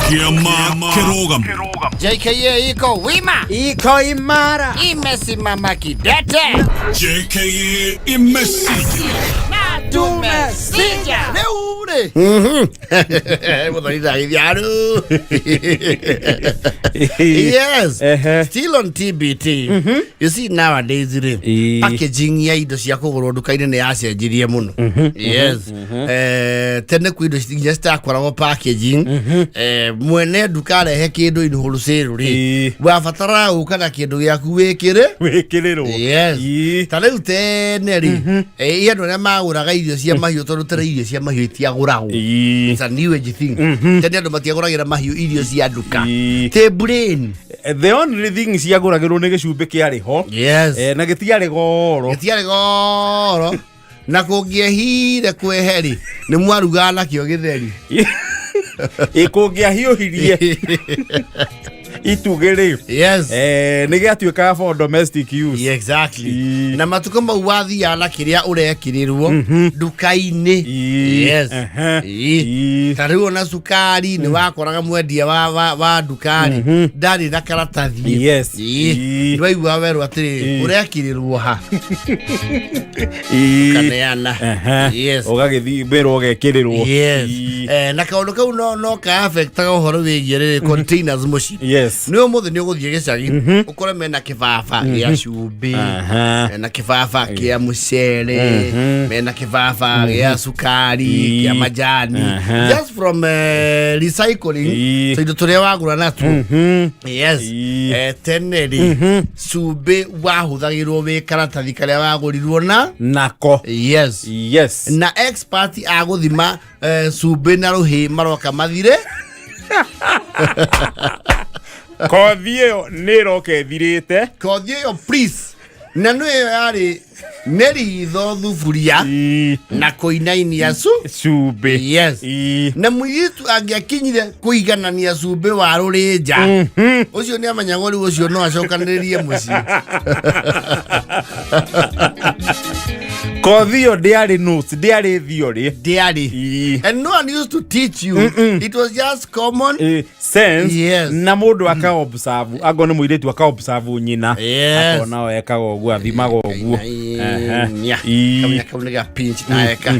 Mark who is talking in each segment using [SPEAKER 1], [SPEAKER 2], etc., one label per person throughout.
[SPEAKER 1] Kĩama kĩrũgamu.
[SPEAKER 2] JKA iko wima,
[SPEAKER 3] Iko imara.
[SPEAKER 2] Imesimama kidete.
[SPEAKER 1] JKA imesija.
[SPEAKER 2] Na tumesija.
[SPEAKER 3] Rĩu rĩ.
[SPEAKER 2] Mũthoni ndagĩthiaru. Yes.
[SPEAKER 3] Ehe.
[SPEAKER 2] Still on TBT. You see, nowadays rĩ, packaging ya indo cia kũgũrwo nduka-inĩ nĩ yacenjirie mũno. Yes. Tene kwĩ indo nginya citakoragwo packaging. Mwene nduka arehe kĩndũ in wholesale rĩ, wabataraga gũka na kĩndũ gĩaku wĩkĩre.
[SPEAKER 3] Wĩkĩrĩrwo.
[SPEAKER 2] Yes. Ta rĩu tene rĩ, andũ arĩa magũraga irio cia mahiũ, tondũ tene irio cia mahiũ itiagũragwo. It's a new age thing. Tene andũ matiagũragĩra mahiũ irio cia nduka. Tĩ brain.
[SPEAKER 3] The only thing ciagũragĩrwo nĩ gĩcumbĩ kĩarĩ ho. Na gĩtiarĩ goro.
[SPEAKER 2] Gĩtiarĩ goro, na kũngĩehire kweheri nĩ mwarugaga nakĩo gĩtheri.
[SPEAKER 3] Ĩ kũngĩahiũhirie itugĩ rĩ, nĩ gĩatuĩkaga for domestic use.
[SPEAKER 2] Yeah, exactly. Na matukũ mau wathiaga na kĩrĩa ũrekĩrĩrwo nduka-inĩ. Ta rĩu ona cukari nĩ wakoraga mwendia wa nduka-rĩ ndarĩ na karatathi. Nĩ waigua werwo atĩrĩrĩ, ũrekĩrĩrwo ha, kaneana.
[SPEAKER 3] Ũgagĩthiĩ mbĩrwo ũgekĩrĩrwo.
[SPEAKER 2] Na kaũndũ kau no ka affectaga ũhoro wĩgiĩ rĩrĩ containers mũciĩ. Nĩ ũmũthĩ nĩ ũgũthiĩ gĩcagi ũkore mena kĩbaba gĩa cumbĩ, mena kĩbaba kĩa mũcere, mena kĩbaba gĩa cukari, kĩa majani, just from recycling tũindo tũrĩa wagũra natuo. Tene rĩ, cumbĩ wahũthagĩrwo wĩ karatathi karĩa wagũrirwo na
[SPEAKER 3] nako.
[SPEAKER 2] Na expert a gũthima cumbĩ na rũhĩ maroka mathire.
[SPEAKER 3] Kothi ĩyo nĩ ĩroka ĩthirĩte.
[SPEAKER 2] Kothi ĩyo, please, na nĩ ĩyo yarĩ nĩ ritho, thuburia na kũinainia cu
[SPEAKER 3] cumbĩ.
[SPEAKER 2] Na mũirĩtu angĩakinyire kũiganania cumbĩ wa rũrĩnja ũcio, nĩ amenyagwo rĩu ũcio no acokanĩrĩrie mũciĩ.
[SPEAKER 3] Kothi ĩyo ndĩarĩ notes, ndĩarĩ theory.
[SPEAKER 2] Ndĩarĩ. And no one used to teach you. It was just common
[SPEAKER 3] Sense. Na mũndũ aka observe, angorwo nĩ mũirĩtu, aka observe nyina, akona o ekaga ũguo, athimaga ũguo.
[SPEAKER 2] Kainainia. Kamenya kau nĩ ga pinch na eka.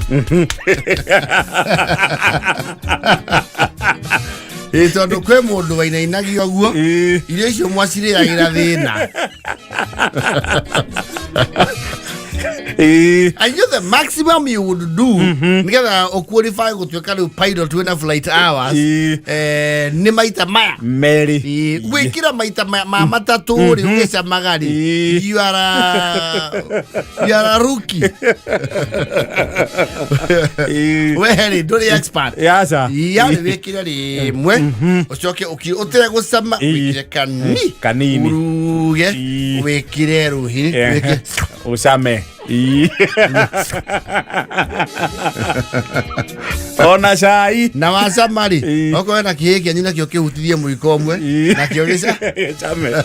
[SPEAKER 2] Ĩ tondũ kwĩ mũndũ wainainagio ũguo, irio icio mwacirĩagĩra thĩna. I knew the maximum you would do nĩgetha ũqualify gũtuĩka rĩu pilot wĩna flight hours, nĩ maita maya
[SPEAKER 3] merĩ.
[SPEAKER 2] Gwĩkĩra maita ma matatũ rĩ, ũgĩcamaga rĩ, you are a rookie. We rĩ, ndũrĩ expert.
[SPEAKER 3] Yaca.
[SPEAKER 2] Yarĩ wĩkĩre rĩmwe, ũcoke ũtegũcama, wĩkĩre kani
[SPEAKER 3] Kanini.
[SPEAKER 2] uruge, wĩkĩre rũhĩ, wĩkĩre
[SPEAKER 3] Ũcame. Ona cai.
[SPEAKER 2] Na wacama rĩ, okorwo na kĩhĩ kĩanyu nakĩo kĩhutithie mũiko ũmwe, nakĩo gĩca
[SPEAKER 3] Gĩcame.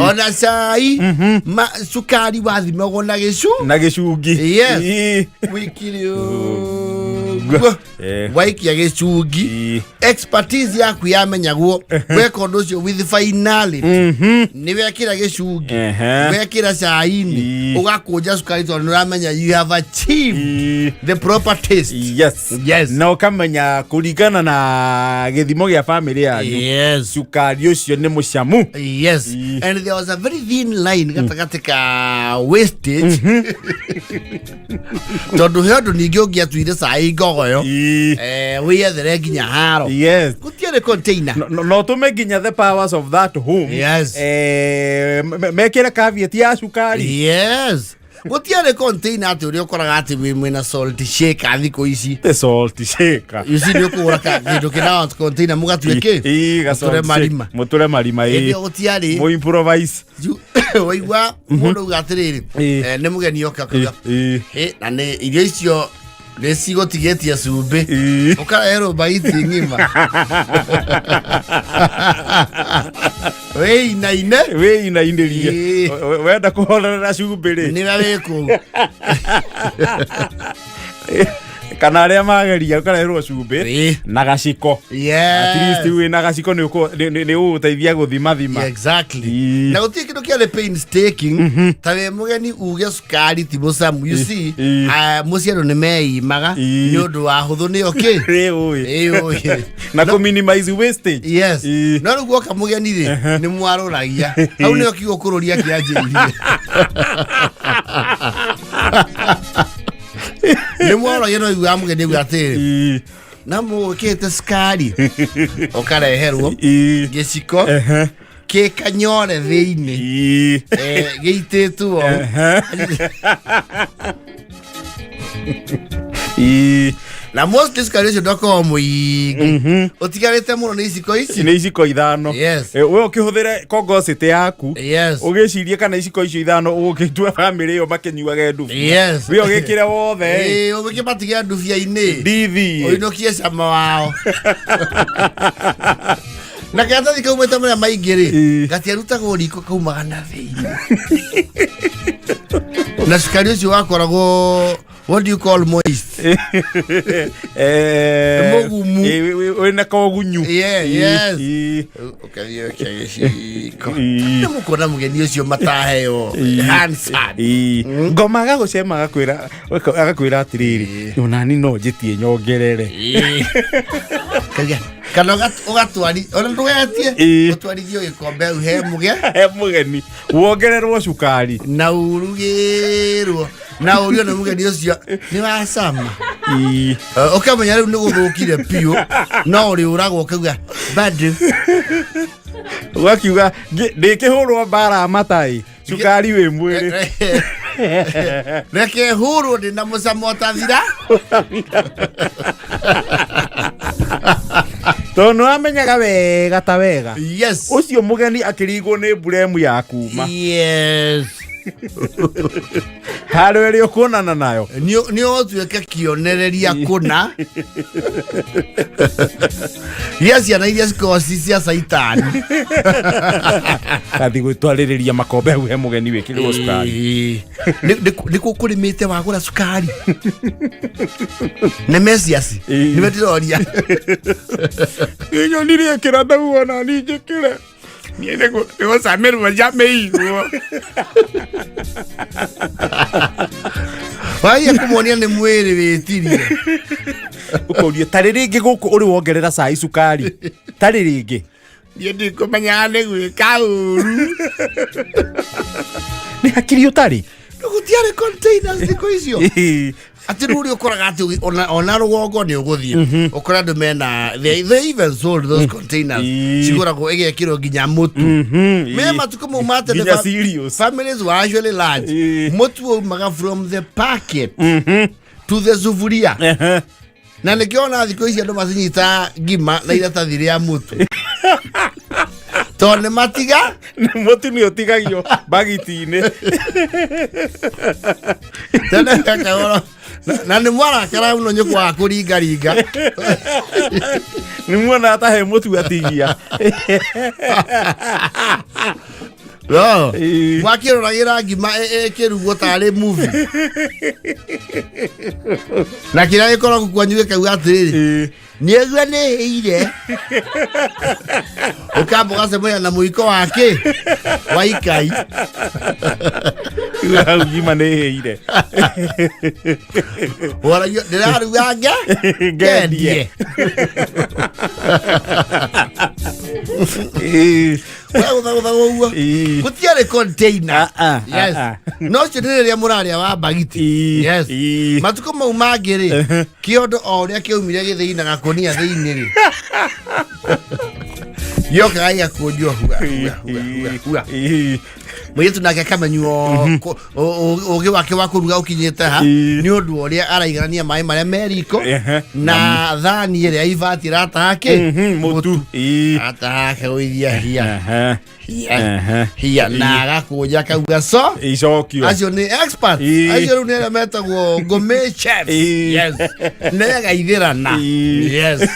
[SPEAKER 2] Ona cai ma cukari wathimagwo na gĩcu
[SPEAKER 3] Na gĩcungi.
[SPEAKER 2] Wĩkire ũguo, waikia gĩcungi, expertise yaku yamenyagwo weka ũndũ ũcio with finality. Nĩ wekĩra gĩcungi, wekĩra cai-inĩ, ũgakũnja cukari tondũ nĩ ũramenya you have achieved the proper taste.
[SPEAKER 3] Na ũkamenya kũringana na gĩthimo gĩa bamĩrĩ yanyu, cukari ũcio nĩ mũcamu.
[SPEAKER 2] And there was a very thin line gatagatĩ ka wastage, tondũ he ũndũ ningĩ ũngĩatuire cai ngogoyo, wĩyethere nginya haro. Gũtiarĩ container.
[SPEAKER 3] No tũme nginya the powers of that home mekĩre caveat ya cukari.
[SPEAKER 2] Yes, gũtiarĩ container atĩ ũrĩa ũkoraga atĩ wĩ mwĩna salt shaker thikũ ici.
[SPEAKER 3] The salt shaker.
[SPEAKER 2] You see, nĩ ũkũgũra kĩndũ kĩna container mũgatue kĩ
[SPEAKER 3] Ĩĩ, ga
[SPEAKER 2] mũtũre
[SPEAKER 3] salt shaker.
[SPEAKER 2] marima.
[SPEAKER 3] Mũtũre marima.
[SPEAKER 2] Hĩndĩ ĩyo gũtiarĩ.
[SPEAKER 3] Mũ improvise.
[SPEAKER 2] Waigua mũndũ auga atĩrĩrĩ, nĩ mũgeni oka, akauga, "Hĩ, na nĩ irio icio nĩ cigũtigĩtie cumbĩ," ũkareherwo baiti ng'ima wĩinaine.
[SPEAKER 3] Wĩinainĩrie. Wenda kũhorerera cumbĩ rĩ,
[SPEAKER 2] nĩwe wĩ kũu.
[SPEAKER 3] Kana arĩa mageria ũkareherwo cumbĩ na gaciko. At least wĩna gaciko nĩ ũgũteithia gũthimathima.
[SPEAKER 2] Exactly. Na gũtirĩ kĩndũ kĩarĩ painstaking ta wĩ mũgeni uge cukari ti mũcamu, you see. Ah, mũciĩ andũ nĩ meimaga nĩ ũndũ wa hũthũ nĩyo kĩ.
[SPEAKER 3] Ĩ, ũĩ.
[SPEAKER 2] Ĩ, ũĩ.
[SPEAKER 3] Na kũ minimize wastage.
[SPEAKER 2] Yes. No rĩu guoka mũgeni rĩ, nĩ mwarũragia hau, nĩyo kiugo kũrũria kĩanjĩirie, nĩ mwarũragia no iguaga mũgeni auga atĩrĩ, na mũgũkĩte cukari, ũkareherwo gĩciko kĩ kanyore thĩinĩ, gĩitĩtwo. Na mostly cukari ũcio ndwakoragwo mũingĩ, ũtigarĩte mũno nĩ iciko ici.
[SPEAKER 3] Nĩ iciko 5.
[SPEAKER 2] Yes.
[SPEAKER 3] We ũkĩhũthĩre kongocĩtĩ yaku, ũgĩcirie kana iciko icio 5 ũgũkĩtua bamĩrĩ ĩyo makĩnyuage ndubia. We ũgĩkĩre wothe.
[SPEAKER 2] Ĩĩ, ũgĩkĩmatigia ndubia-inĩ.
[SPEAKER 3] Ndithi.
[SPEAKER 2] Ũinũkie cama wao na karatathi kaumĩte marĩa maingĩ rĩ, gatiarutagwo riko, kaumaga na thĩinĩ, na cukari ũcio wakoragwo, what do you call moist? Mũgumu.
[SPEAKER 3] Wĩna kogunyu.
[SPEAKER 2] Yeah, yes. Ũkathiĩ ũkia gĩciko. Nĩ mũkuona mũgeni ũcio mataheo Hansard.
[SPEAKER 3] Ngoma agagũcema, agakwĩra atĩrĩrĩ, onani no njĩtie nyongerere.
[SPEAKER 2] Kauga, kana ũgatwari ona ndũgetie, ũtwarithio gĩkombe hau he mũge
[SPEAKER 3] He mũgeni wongererwo cukari.
[SPEAKER 2] Na urugĩrwo na ũrio nĩ mũgeni ũcio nĩ wacama. Ũkamenya rĩu nĩ gũthũkire biũ, no ũrĩ ũragwo ũkauga bado.
[SPEAKER 3] Ũgakiuga, "Ndĩkĩhũrwo mbara ya matai, cukari wĩ mwĩrĩ."
[SPEAKER 2] Reke hũrwo ndĩ na mũcamo ũtathira.
[SPEAKER 3] Tondũ nĩ wamenyaga wega ta wega ũcio mũgeni akĩringwo nĩ mburemu ya kuma harĩa ĩrĩa ũkuonana nayo.
[SPEAKER 2] Nĩ ũtuĩke kĩonereria kũna gĩa ciana iria cikoragwo ci cia caitani.
[SPEAKER 3] Gathi gwĩtwarĩrĩria makombe hau he mũgeni wĩkĩrĩrwo cukari.
[SPEAKER 2] Ĩĩ. Nĩ kũ kũrĩmĩte wagũra cukari nĩ meciaci. Nĩwe ndĩroria.
[SPEAKER 3] Nyonire ĩkĩra ndauga ona ni njĩkĩre.
[SPEAKER 2] Niĩ nĩgũcamĩrwo njamĩirwo waia kũmonia nĩ mwĩrĩ wĩtirie.
[SPEAKER 3] Ũkoria tarĩ rĩngĩ gũkũ ũrĩ wongerera cai cukari tarĩ rĩngĩ.
[SPEAKER 2] Niĩ ndikũmenyaga nĩ gwĩka ũru.
[SPEAKER 3] Nĩ hakiri ũtarĩ.
[SPEAKER 2] Gũtiarĩ containers thikũ icio, atĩ rĩu ũrĩa ũkoraga atĩ ona rũgongo nĩ ũgũthiĩ ũkora andũ mena, they even sold those containers. Cigũragwo ĩgekĩrwo nginya mũtu. Me matukũ mau ma tene,
[SPEAKER 3] Nginya cereals.
[SPEAKER 2] families were actually large. Mũtu waumaga from the packet to the sufuria, na nĩkĩo ona thikũ ici andũ macinyita ngima na iratathi rĩa mũtu tondũ nĩ matiga.
[SPEAKER 3] Mũtu nĩ ũtigagio bagiti-inĩ.
[SPEAKER 2] Tene wekagwo na nĩ mwarakara mũno nyũkwa wa kũringaringa.
[SPEAKER 3] Nĩ muona ta he mũtu atigia.
[SPEAKER 2] No mwakĩroragĩra ngima ĩkĩrugwo tarĩ movie, na kĩrĩa gĩkoragwo kwanyu gĩkauga atĩrĩrĩ, nĩguo nĩ hĩire, ũkamba ũgacemania na mũiko wake wa ikai.
[SPEAKER 3] Hau ngima nĩ ĩhĩire.
[SPEAKER 2] Waragio ndĩraruga nge
[SPEAKER 3] Ngendie.
[SPEAKER 2] Ngendie. Wegũthagũthaga ũguo. Gũtiarĩ container.
[SPEAKER 3] Ah, ah,
[SPEAKER 2] Yes.
[SPEAKER 3] ah, ah.
[SPEAKER 2] No ũcio nĩ rĩrĩa mũrarĩa wa mbagiti. Yes. Matukũ mau mangĩ rĩ, kĩondo o ũrĩa kĩaumire gĩthĩi na gakũnia thĩinĩ rĩ, gĩokaga gĩgakũnjwo hua hua hua hua hua. Mũirĩtu nake akamenywo ũgĩ wake wa kũruga ũkinyĩte ha, nĩ ũndũ wa ũrĩa araiganania maĩ marĩa me riko na thani ĩrĩa ibati ĩrataha kĩ.
[SPEAKER 3] Mũtu.
[SPEAKER 2] Ataha akagũithia hia. Hiya.
[SPEAKER 3] Ehe.
[SPEAKER 2] Hiya, na agakũnja akauga so
[SPEAKER 3] Icokio.
[SPEAKER 2] Acio nĩ experts. Acio rĩu nĩ arĩa metagwo gourmet chefs. Yes, nĩ agaithĩrana. Yes.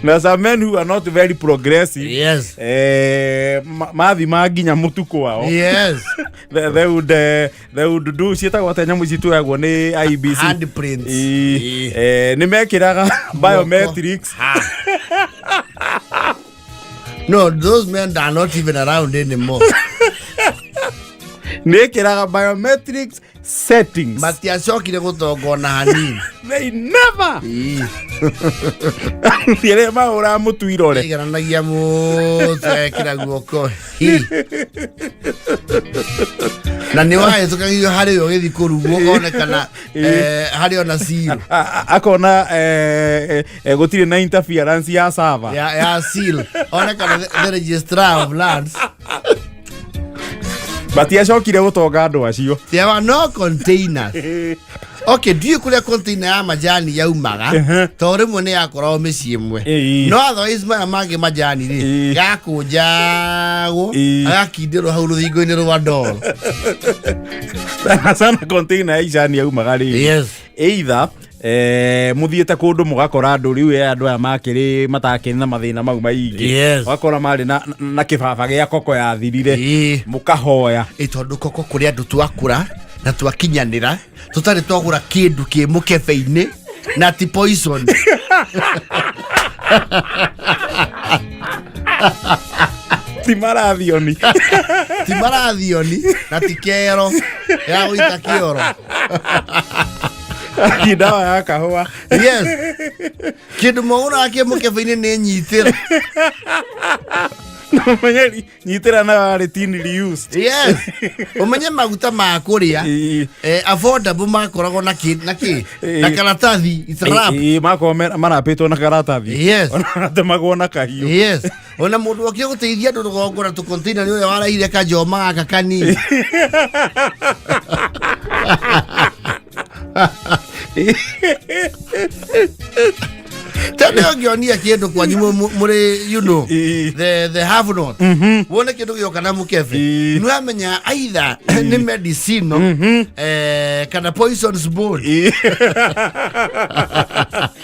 [SPEAKER 3] Na some men who are not very progressive, mathima nginya mũtukũ wao, they would do, ciĩtagwo atĩa nyamũ ici tuoyagwo nĩ IEBC?
[SPEAKER 2] Handprints.
[SPEAKER 3] Nĩ mekĩraga biometrics.
[SPEAKER 2] Ha. No, those men are not even around anymore.
[SPEAKER 3] Nĩ ĩkĩraga biometrics settings.
[SPEAKER 2] Matiacokire gũtonga ona hanini.
[SPEAKER 3] They never. Arĩa mahũraga mũtu irore.
[SPEAKER 2] Igananagia mũtu, ekĩra guoko. Hi. Na nĩ wahĩtũkagio harĩ we ũgĩthiĩ kũrugwo ũkonekana harĩ ona seal.
[SPEAKER 3] Akona gũtirĩ na interference ya server.
[SPEAKER 2] Ya seal, onekana the registrar of lands.
[SPEAKER 3] Matiacokire gũtonga andũ acio.
[SPEAKER 2] There were no containers. Okay, ndiũĩ kũrĩa container ya majani yaumaga, tondũ rĩmwe nĩ yakoragwo mĩciĩ ĩmwe, no otherwise maya mangĩ majani rĩ, gakũnjagwo, agakindĩrwo hau rũthingo-inĩ rwa ndoro.
[SPEAKER 3] Sana sana container ya icani yaumaga rĩ, either muthiĩte kũndũ mũgakora andũ rĩu, andũ aya makĩrĩ matakĩrĩ na mathĩna mau maingĩ, ũgakora marĩ na kĩbaba gĩa koko yathirire, mũkahoya.
[SPEAKER 2] Ĩ, tondũ koko kũrĩ andũ twakũra na twakinyanĩra tũtarĩ twagũra kĩndũ kĩ mũkebe-inĩ na ti poison.
[SPEAKER 3] Ti marathioni.
[SPEAKER 2] Ti marathioni na ti kero ya gũita kĩoro.
[SPEAKER 3] Ti ndawa ya kahũa.
[SPEAKER 2] Yes, kĩndũ mogũraga kĩ mũkebe-inĩ nĩ nyitĩra.
[SPEAKER 3] Ũmenye nyitĩra nayo yarĩ tin reused.
[SPEAKER 2] Yes, ũmenye maguta ma kũrĩa affordable makoragwo na kĩ na kĩ na karatathi, it's wrap.
[SPEAKER 3] Makoragwo marapĩtwo na karatathi. Ona matemagwo na kahiũ.
[SPEAKER 2] Yes, ona mũndũ okire gũteithia andũ rũgongo na tũcontainer nĩ ũrĩa warehire kajoma gaka kanini. Tene ũngĩonia kĩndũ kwanyu mũrĩ the have not, wone kĩndũ gĩoka na mũkebe, nĩwamenya either nĩ medicino kana poison spoon.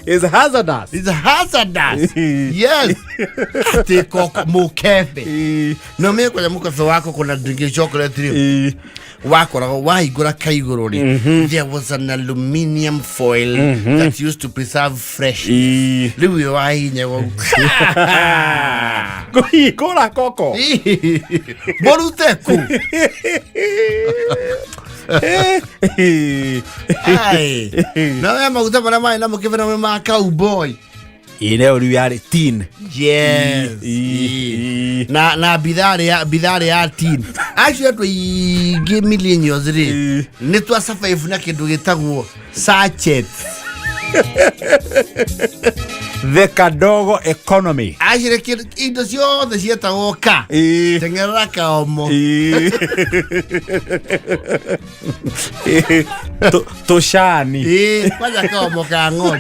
[SPEAKER 3] Is hazardous.
[SPEAKER 2] It's hazardous. Yes, atĩ koko mũkebe. No mĩ kwanja mũkebe wako kuna drinking chocolate rĩ, wakoragwo wahingũra kaigũrũ rĩ, there was an aluminium foil that used to preserve fresh. Rĩu ĩyo wahihinya
[SPEAKER 3] Kũhingũra koko.
[SPEAKER 2] Mũrute ku. Ai. No ya maguta marĩa marĩ na mũkebe na ma cowboy.
[SPEAKER 3] Ĩ, nayo rĩu yarĩ tin.
[SPEAKER 2] Yes. Na bitharĩ ya tin. Acio andũ aingĩ millennials rĩ, nĩ twa survive na kĩndũ gĩtagwo sachet.
[SPEAKER 3] The kadogo economy.
[SPEAKER 2] Acire indo ciothe cietagwo ka teng'erera kaomo.
[SPEAKER 3] Tũcani.
[SPEAKER 2] Kwanja kaomo ka ng'ori.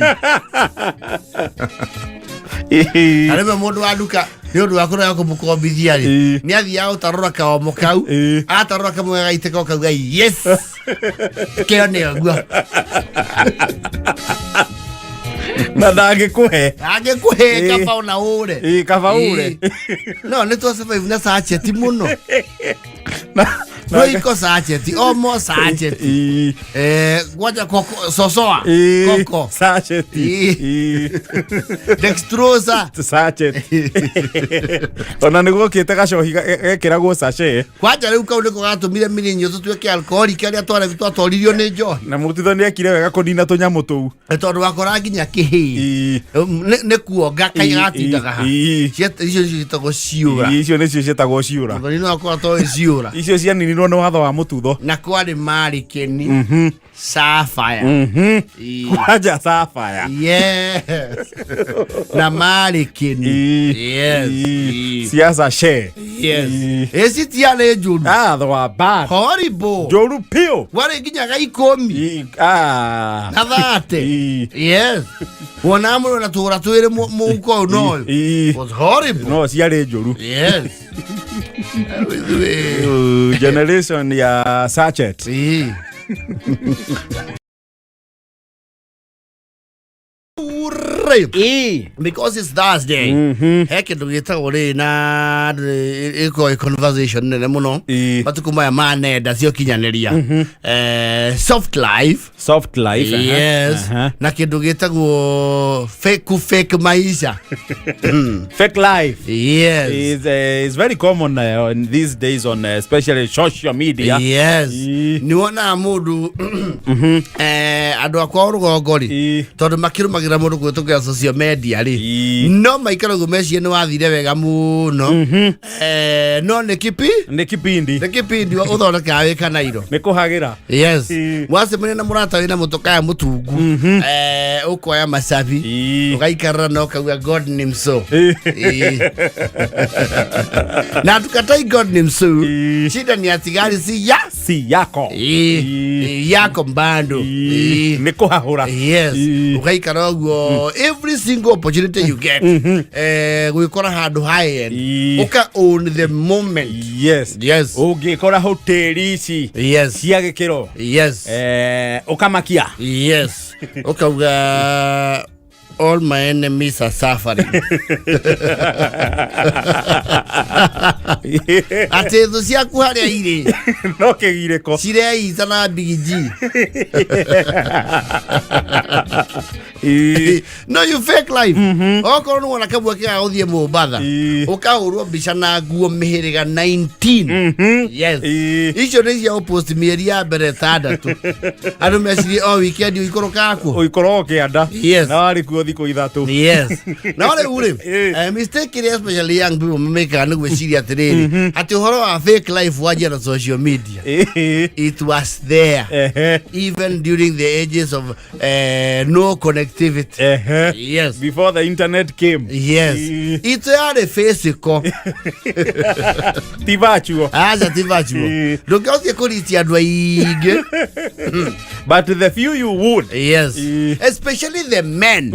[SPEAKER 2] Na rĩmwe mũndũ wa nduka nĩ ũndũ wa kũrega kũmũkombithia rĩ, nĩ athiaga gũtarũra kaomo kau. Atarũra kamwe gagaitĩka, ũkauga, "Yes, kĩo nĩ ũguo."
[SPEAKER 3] Na ndangĩkũhe.
[SPEAKER 2] Angĩkũhe kaba ona ũre.
[SPEAKER 3] Kaba ũre.
[SPEAKER 2] No nĩ twa survive na sachet mũno. Royco sachet, omo sachet, kwanja koko sosoa, koko
[SPEAKER 3] sachet.
[SPEAKER 2] Dextrosa.
[SPEAKER 3] Sachet. Ona nĩ gũkĩte gacohi gekĩragwo sachet.
[SPEAKER 2] Kwanja rĩu kau nĩko gatũmire mirinyo tũtuĩke alcoholic arĩa twatoririo nĩ njohi.
[SPEAKER 3] Na mũtitho nĩ ekire wega kũnina tũnyamũ tũu.
[SPEAKER 2] Nĩ tondũ wakora nginya kĩhĩ nĩ kuonga gatindaga ha. Icio nĩcio ciĩtagwo ciũra.
[SPEAKER 3] Icio nĩcio ciĩtagwo ciũra.
[SPEAKER 2] Mũthoni no akorwo atoĩ ciũra.
[SPEAKER 3] Icio cianinirwo nĩ watho wa mũtutho.
[SPEAKER 2] Na kwarĩ marikeni sapphire.
[SPEAKER 3] Kwanja sapphire.
[SPEAKER 2] Yes, na marikeni. Yes.
[SPEAKER 3] Cia sachet.
[SPEAKER 2] Yes, ĩci tiarĩ njũru.
[SPEAKER 3] Ah, they were bad.
[SPEAKER 2] Horrible.
[SPEAKER 3] Njũru piũ.
[SPEAKER 2] Warĩ nginya ga 10 na 30. Yes, wona mũndũ na tũgũra twĩrĩ mũhuko ũyũ no ũyũ. Was horrible.
[SPEAKER 3] No ciarĩ njũru.
[SPEAKER 2] Yes. Ithuĩ.
[SPEAKER 3] Generation ya sachet.
[SPEAKER 2] Ĩĩ. Hooray.
[SPEAKER 3] Ĩĩ.
[SPEAKER 2] Because it's Thursday, he kindu gitagwo ri na iko conversation nene muno
[SPEAKER 3] Ĩĩ.
[SPEAKER 2] matuku maya ma nenda cia ũkinyanĩria, soft life.
[SPEAKER 3] Soft life, aha.
[SPEAKER 2] Yes. Na kindu gitagwo fake fake maisha.
[SPEAKER 3] Fake life
[SPEAKER 2] Yes.
[SPEAKER 3] is very common in these days on especially social media.
[SPEAKER 2] Yes.
[SPEAKER 3] Ĩĩ.
[SPEAKER 2] Nĩ wonaga mũndũ, andũ akwa rũgongo rĩ,
[SPEAKER 3] Ĩĩ.
[SPEAKER 2] tondũ makĩrũmagĩra mũndũ kũhĩtũkĩra social media rĩ,
[SPEAKER 3] Ĩĩ.
[SPEAKER 2] no maikara ũguo mecirie nĩ wathire wega mũno, no nĩ kipi
[SPEAKER 3] Nĩ kipindi.
[SPEAKER 2] Nĩ kipindi ũthondekaga wĩ kanairo.
[SPEAKER 3] Nĩ kũhagĩra.
[SPEAKER 2] Yes.
[SPEAKER 3] Ĩĩ.
[SPEAKER 2] Wacemania na mũrata wĩna mũtũkaya mũtungu, ũkoya macabi, ũgaikarĩra na ũkauga God ni mso.
[SPEAKER 3] Ĩĩ.
[SPEAKER 2] Ĩĩ. Na tukatai God ni mso.
[SPEAKER 3] Ĩĩ.
[SPEAKER 2] Shida ni ati gari si ya
[SPEAKER 3] Si yako.
[SPEAKER 2] Ĩĩ.
[SPEAKER 3] Ĩĩ.
[SPEAKER 2] Yako mbando.
[SPEAKER 3] Ĩĩ.
[SPEAKER 2] Ĩĩ.
[SPEAKER 3] Nĩ kũhahũra.
[SPEAKER 2] Yes.
[SPEAKER 3] Ĩĩ.
[SPEAKER 2] Ũgaikara ũguo, every single opportunity you get, gwĩkora handũ high end,
[SPEAKER 3] Ĩĩ.
[SPEAKER 2] ũka own the moment.
[SPEAKER 3] Yes.
[SPEAKER 2] Yes.
[SPEAKER 3] Ũngĩkora hoteli ici cia gĩkĩro, ũkamakia.
[SPEAKER 2] Yes, ũkauga all my enemies are suffering, atĩ thũ ciaku harĩa irĩ
[SPEAKER 3] no kĩgirĩko.
[SPEAKER 2] Cireita na bigiji.
[SPEAKER 3] Ĩĩ.
[SPEAKER 2] No, you fake life. Okorwo nĩ wona kamweke ga gũthiĩ Mombatha, ũkahũrwo mbica na nguo mĩhĩrĩga 19. Yes. Icio nĩ cia ũpost mĩeri ya mbere 6, andũ mecirie o weekend ũikũrũkaga kuo.
[SPEAKER 3] Ũikũrũkaga kĩanda.
[SPEAKER 2] Yes.
[SPEAKER 3] Na warĩ kuo thikũ 3.
[SPEAKER 2] Yes, no rĩu rĩ, mistake ĩrĩa especially young people mamĩkaga nĩ gwĩciria atĩrĩrĩ, atĩ ũhoro wa fake life wanjia na social media. It was there even during the ages of no connectivity. Yes.
[SPEAKER 3] Before the internet came.
[SPEAKER 2] Yes. Ito yarĩ physical.
[SPEAKER 3] Ti virtual.
[SPEAKER 2] Aca, ti virtual. Ndũngĩhotire kũritia andũ aingĩ.
[SPEAKER 3] But the few you would.
[SPEAKER 2] Yes. Especially the men,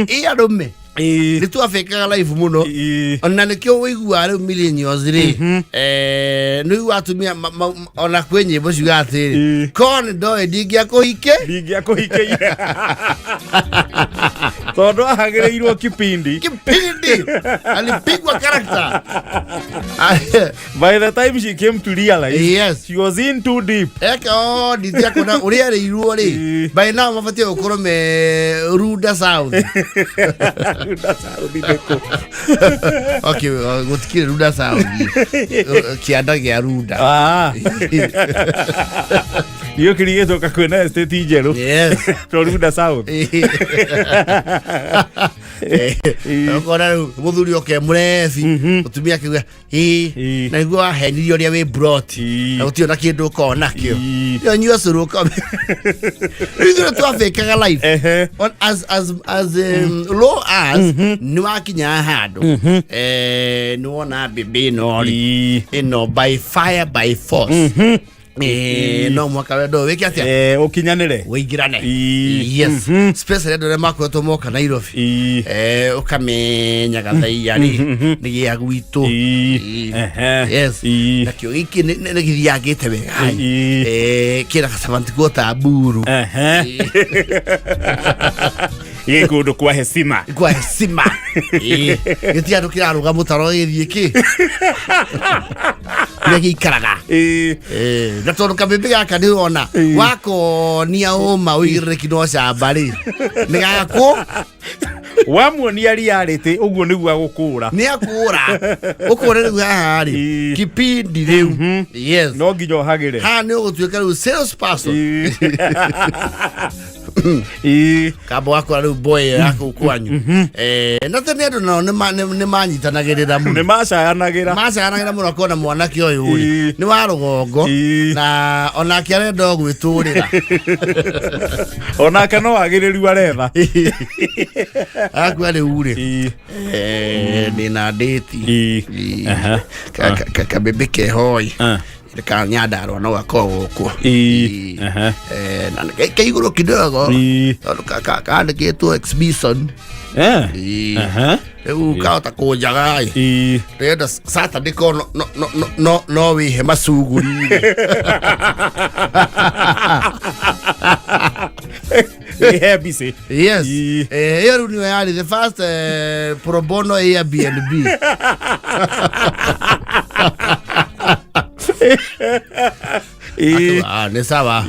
[SPEAKER 2] ĩ arũme nĩ twabĩkaga life mũno. Ona nĩkĩo ũiguaga rĩu millennials rĩ, nĩ ũiguaga atumia ona kwĩ nyĩmbo ciugaga atĩrĩ, korwo nĩ ndoĩ ndingĩakũhike.
[SPEAKER 3] Ndingĩakũhikĩire tondũ ahagĩrĩirwo kipindi.
[SPEAKER 2] Kipindi, alipigwa character.
[SPEAKER 3] By the time she came to realize, she was in too deep.
[SPEAKER 2] Eka o nditiakona ũrĩa arĩirwo rĩ, by now mabatiĩ gũkorwo me Runda South.
[SPEAKER 3] Runda South nĩkũ?
[SPEAKER 2] Okay, gũtikĩrĩ Runda South, kĩanda gĩa Runda.
[SPEAKER 3] Ah. Ndiå kä rigä coka kwä na estate njerå. To Runda South.
[SPEAKER 2] Ũkona rĩu mũthuri oke mũrebi, mũtumia akiuga ĩ, na nĩguo wahenirie ũrĩa wĩ broti, na gũtirĩ na kĩndũ ũkoragwo nakĩo. Yo nyua cũrũ ũkome. Rĩu ithuĩ twabĩkaga life on as low as nĩ wakinyaga handũ, nĩ wona mbĩmbĩ ĩno rĩ, ĩno by fire by force, no mwaka wendo wĩke atĩa?
[SPEAKER 3] Ũkinyanĩre.
[SPEAKER 2] Wĩingĩrane. Yes, especially andũ arĩa makoretwo moka Nairobi, ũkamenya gathaiya rĩ nĩ gĩa gwitũ. Yes. Nakĩo gĩkĩ nĩ gĩthiangĩte wega. Kĩna gacabanti ta mburu.
[SPEAKER 3] Gä kå ndå kwa hecima.
[SPEAKER 2] Kwa hecima. Gĩtirĩ andũ kĩrarũga mũtaro gĩthiĩ kĩ kũrĩa gĩikaraga. Na tondũ kabĩmbĩ gaka nĩ wona wakonia ũma ũigĩrĩrĩki no camba rĩ, nĩ gakũ
[SPEAKER 3] Wamuonia reality ũguo nĩguo agũkũra.
[SPEAKER 2] Nĩ akũra ũkũre rĩu haha rĩ, kipindi rĩu, yes.
[SPEAKER 3] No nginya ũhagĩre.
[SPEAKER 2] Haha nĩ ũgũtuĩka rĩu sales person. Kamba wakora rĩu boy ĩyo ya kũu kwanyu. Na tene andũ nao nĩ manyitanagĩrĩra
[SPEAKER 3] Nĩ
[SPEAKER 2] mũno.
[SPEAKER 3] macayanagĩra.
[SPEAKER 2] Macayanagĩra mũno akona mwanake ũyũ rĩ, nĩ wa rũgongo, na onake arenda o gwĩtũrĩra.
[SPEAKER 3] Onake no agĩrĩru aretha.
[SPEAKER 2] Akua rĩu rĩ, ndĩna ndĩti. Kabĩmbĩ kehoi ka Nyandarua no gakorwo gũkũ. Na ke igũrũ kidogo, tondũ kandĩkĩtwo exhibition. Ĩĩ.
[SPEAKER 3] Aha.
[SPEAKER 2] Rĩu kahota kũnjaga ĩ. Ndĩrenda Saturday ko no no no no no no wĩhe macuguri.
[SPEAKER 3] Ihe busy.
[SPEAKER 2] Yes.
[SPEAKER 3] Ĩĩ.
[SPEAKER 2] Ĩyo rĩu nĩyo yarĩ the first pro bono Airbnb. Ah, nĩ sawa.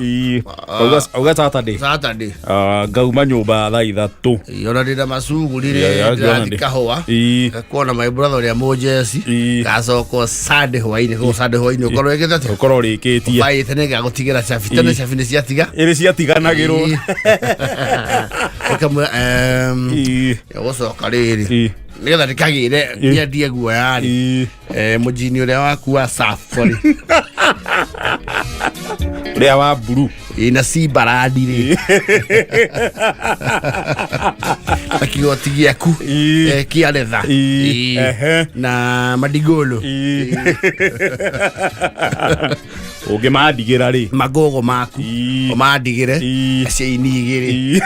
[SPEAKER 3] Auga Saturday.
[SPEAKER 2] Saturday.
[SPEAKER 3] Ah, ngauma nyũmba thaa 3.
[SPEAKER 2] Ona ndĩna macuguri
[SPEAKER 3] Yeah, yeah,
[SPEAKER 2] rĩ
[SPEAKER 3] ngĩona
[SPEAKER 2] ndĩrathiĩ kahũa. Kuona my brother ũrĩa mũjeci. Gacoka Sunday hwainĩ, kũu Sunday hwainĩ ũkorwo wĩkĩte atĩa?
[SPEAKER 3] Ũkorwo ũrĩkĩtie.
[SPEAKER 2] Ũbaĩte nĩ ngagũtigĩra cabi. Tene cabi nĩ ciatiga.
[SPEAKER 3] Ĩrĩ ciatiganagĩrwo.
[SPEAKER 2] Ũkamwĩra gũcoka rĩrĩ nĩgetha ndĩkagĩre nyendie guoya rĩ mũjini ũrĩa waku wa safari
[SPEAKER 3] Ũrĩa wa mburu.
[SPEAKER 2] Ĩ, na cimbarandi rĩ na kĩgoti gĩaku kĩa retha. Na madigolo.
[SPEAKER 3] Ũngĩmandigĩra rĩ.
[SPEAKER 2] Magogo maku ũmandigĩre ciaini igĩrĩ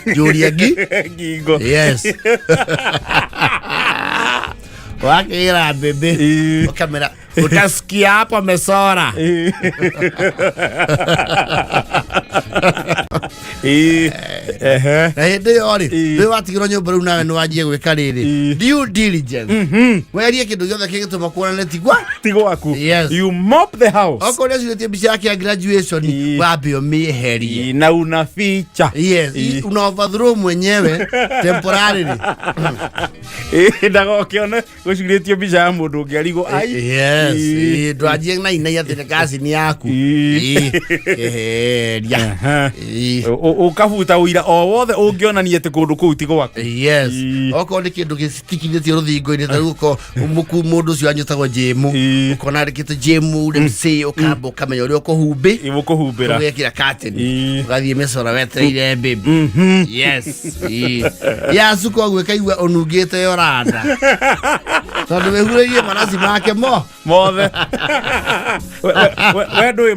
[SPEAKER 2] njũria ngi
[SPEAKER 3] ngingo.
[SPEAKER 2] Yes. Wakĩra bebe ũkamera utasikia hapo mesora. Na hĩndĩ ĩyo rĩ rĩu watigĩrwo nyũmba rĩu nawe nĩ wanjie gwĩka rĩrĩ due diligence werie kĩndũ gĩothe kĩngĩtũma kuonane ti gwa
[SPEAKER 3] Ti gwaku.
[SPEAKER 2] Yes.
[SPEAKER 3] You mop the house.
[SPEAKER 2] Okorwo nĩ acurĩtie mbica yake ya graduation wambe ũmĩeherie.
[SPEAKER 3] Na unaficha.
[SPEAKER 2] Yes, una overthrow mwenyewe temporarily.
[SPEAKER 3] Ndagokione gũcurĩtio mbica ya mũndũ ũngĩ arigwo ai.
[SPEAKER 2] Yes, ndwanjie na inai atĩ nĩ cousin yaku. Eheria.
[SPEAKER 3] Ũkabuta ũira o wothe ũngĩonania atĩ kũndũ kũu ti gwaku.
[SPEAKER 2] Yes. Okorwo nĩ kĩndũ gĩcitikithĩtio rũthingo-inĩ ta rĩu ũkorwo mũndũ ũcio anyũtagwo Jĩmũ ũkona andĩkĩte Jĩmũ ule msee ũkamba ũkamenya ũrĩa ũkũhumbĩ
[SPEAKER 3] ũkũhumbĩra
[SPEAKER 2] ũgekĩra curtain ũgathiĩ mĩcoro wetereire baby. Yes. Yacuka ũguo ĩkaigua ũnungĩte yoranda tondũ wĩhurĩirie maraci make mo
[SPEAKER 3] mothe. We ndũĩ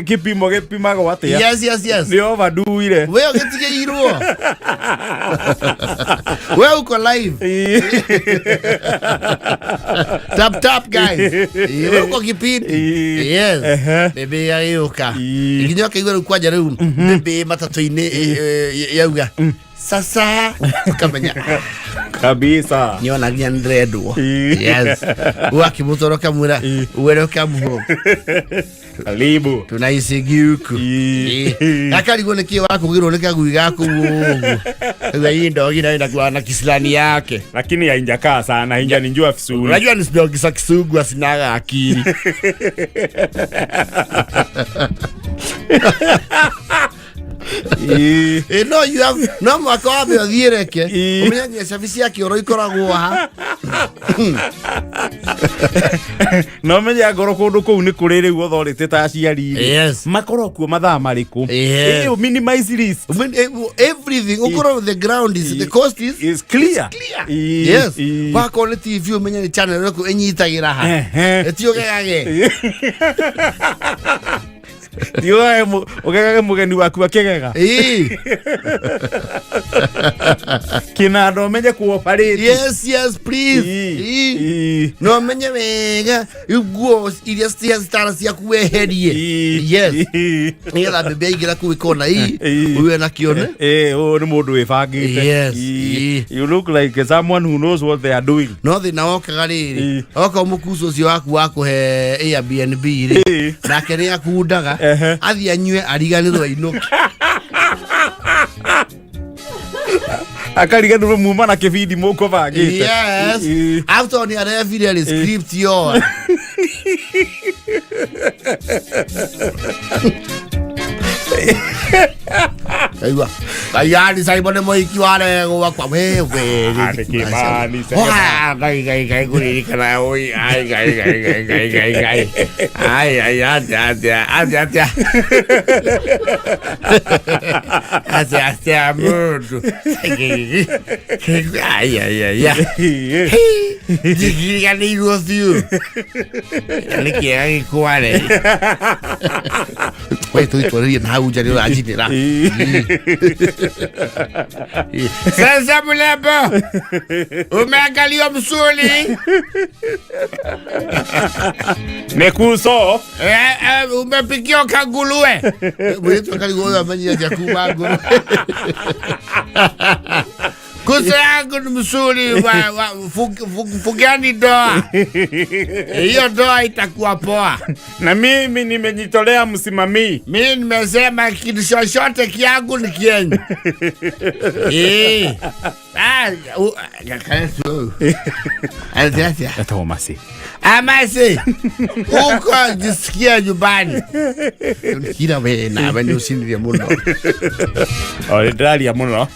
[SPEAKER 3] kĩpimo gĩpimagwo atĩa.
[SPEAKER 2] Yes, yes, yes.
[SPEAKER 3] Nĩ overduire.
[SPEAKER 2] We ũgĩtigĩirwo we uko live. Tap tap guys. We uko kipindi. Yes. Bebe yagĩũka nginya ũkaigua rĩu kwanja rĩu bebe matatũ-inĩ yauga sasa ukamenya
[SPEAKER 3] kabisa
[SPEAKER 2] nĩona nginya nĩndĩrendwo. Yes. Wakĩmũtwara ũkamwĩra welcome home.
[SPEAKER 3] Karibu.
[SPEAKER 2] Tunaici huku. Akarigwo nĩ kĩ wakũgĩrwo nĩ kagui gaku ũguo. Kaigua hii ndogi nayo inakuwa na kisilani yake.
[SPEAKER 3] Lakini hainjakaa sana, hainjanijua vizuri.
[SPEAKER 2] Unajua ni dogi za Kisugu asinaga akili. No you have no mwaka wambe ũthiĩ reke ũmenye nginya cabi cia kĩoro ikoragwo ha.
[SPEAKER 3] No menye ngoro kũndũ kũu nĩ kũrĩ rĩu authority ta aciari rĩ.
[SPEAKER 2] Yes.
[SPEAKER 3] Makorwo kuo mathaa marĩkũ.
[SPEAKER 2] Yes.
[SPEAKER 3] Minimize risk.
[SPEAKER 2] Everything ukorwo the ground is the coast is
[SPEAKER 3] is clear.
[SPEAKER 2] Clear. Yes. Wakorwo nĩ TV ũmenye nĩ channel ĩrĩkũ ĩnyitagĩra ha. Ĩti ũgegage.
[SPEAKER 3] Ũgegage mũgeni waku akĩgega. Kĩnanda ũmenye kuoparĩte.
[SPEAKER 2] Yes, yes, please. No ũmenye wega nguo iria citara ciaku weherie. Yes. Nĩgetha mbembe yaingĩra kũu ĩkona ũyũ ena kĩone.
[SPEAKER 3] Ũyũ nĩ mũndũ wĩbangĩte.
[SPEAKER 2] Yes.
[SPEAKER 3] You look like someone who knows what they are doing.
[SPEAKER 2] No thĩna wokaga rĩrĩ okorwo mũkucu ũcio waku wa kũhe Airbnb rĩ nake nĩ akundaga athiĩ anyue ariganĩrwo ainũke.
[SPEAKER 3] Akariganĩrwo muma na kĩbindi mũkũbangĩte.
[SPEAKER 2] Yes. After nĩ arebire rĩ script yora. Kaigua Ngai Simon nĩ mũhiki waregwo wakwa wewe. Ngai ngai ngai kũririkana oi ai ngai ngai ngai ngai ngai ngai ai ai atia atia atia atia atia atia mũndũ ai ai ai ai. Njikiriganĩirwo biũ. Nĩ kĩega gĩkware. We tũitwarĩrie na hau nja nĩ ũranjinĩra. Sasa Mulembo, umeangalia msuli.
[SPEAKER 3] Nekuso.
[SPEAKER 2] Umepikiwa kangulue. Mũirĩtu akarigwo ũyũ amenyire atĩa kuma ngũrwe. Kuso yangu ni mzuri fugani ndoa. Hiyo ndoa itakuwa poa.
[SPEAKER 3] Na mimi nimejitolea msimamii.
[SPEAKER 2] Mimi nimesema kitu chochote kiangu ni kienyu. Eh. Ah, u- Atia.
[SPEAKER 3] Etagwo Masi.
[SPEAKER 2] Amasi. Uko jisikia nyumbani. Kira we nawe nĩ ũcinirie mũno.
[SPEAKER 3] O ndĩraria mũno.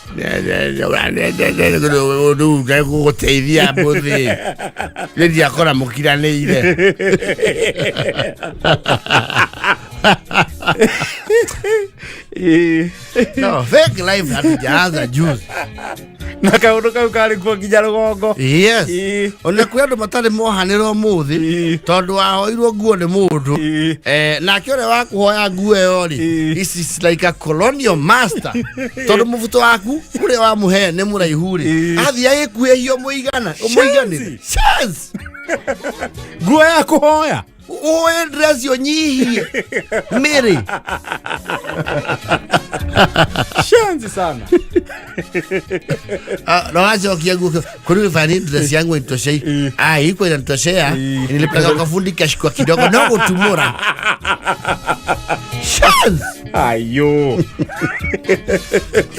[SPEAKER 2] Rĩu ngũgũteithia mũthĩ. Nĩ ndiakora mũkiranĩire. No, fake life hatujaanza juzi.
[SPEAKER 3] Na kaũndũ kau karĩ kuo nginya rũgongo.
[SPEAKER 2] Yes.
[SPEAKER 3] Ĩĩ.
[SPEAKER 2] Ona kwĩ andũ matarĩ mohanĩra ũmũthĩ
[SPEAKER 3] Ĩĩ.
[SPEAKER 2] tondũ wahoirwo nguo nĩ mũndũ.
[SPEAKER 3] Ĩĩ.
[SPEAKER 2] Nake ũrĩa wakũhoya nguo ĩyo rĩ,
[SPEAKER 3] Ĩĩ.
[SPEAKER 2] this is like a colonial master. Tondũ mũbuto waku ũrĩa wamũhe nĩ mũraihu rĩ,
[SPEAKER 3] Ĩĩ.
[SPEAKER 2] athiĩ agĩkuhĩhio mũigana mũiganĩre. Chance.
[SPEAKER 3] Nguo ya kũhoya.
[SPEAKER 2] Ũĩ dress ũnyihie mĩrĩ.
[SPEAKER 3] Shenzi sana.
[SPEAKER 2] Ah, na wacokia nguo kuri fani dress yangu initoshei. Ah, iko inanitoshea. Nilipeleka kwa fundi kashikwa kidogo no gutumura. Chance.
[SPEAKER 3] Ayo.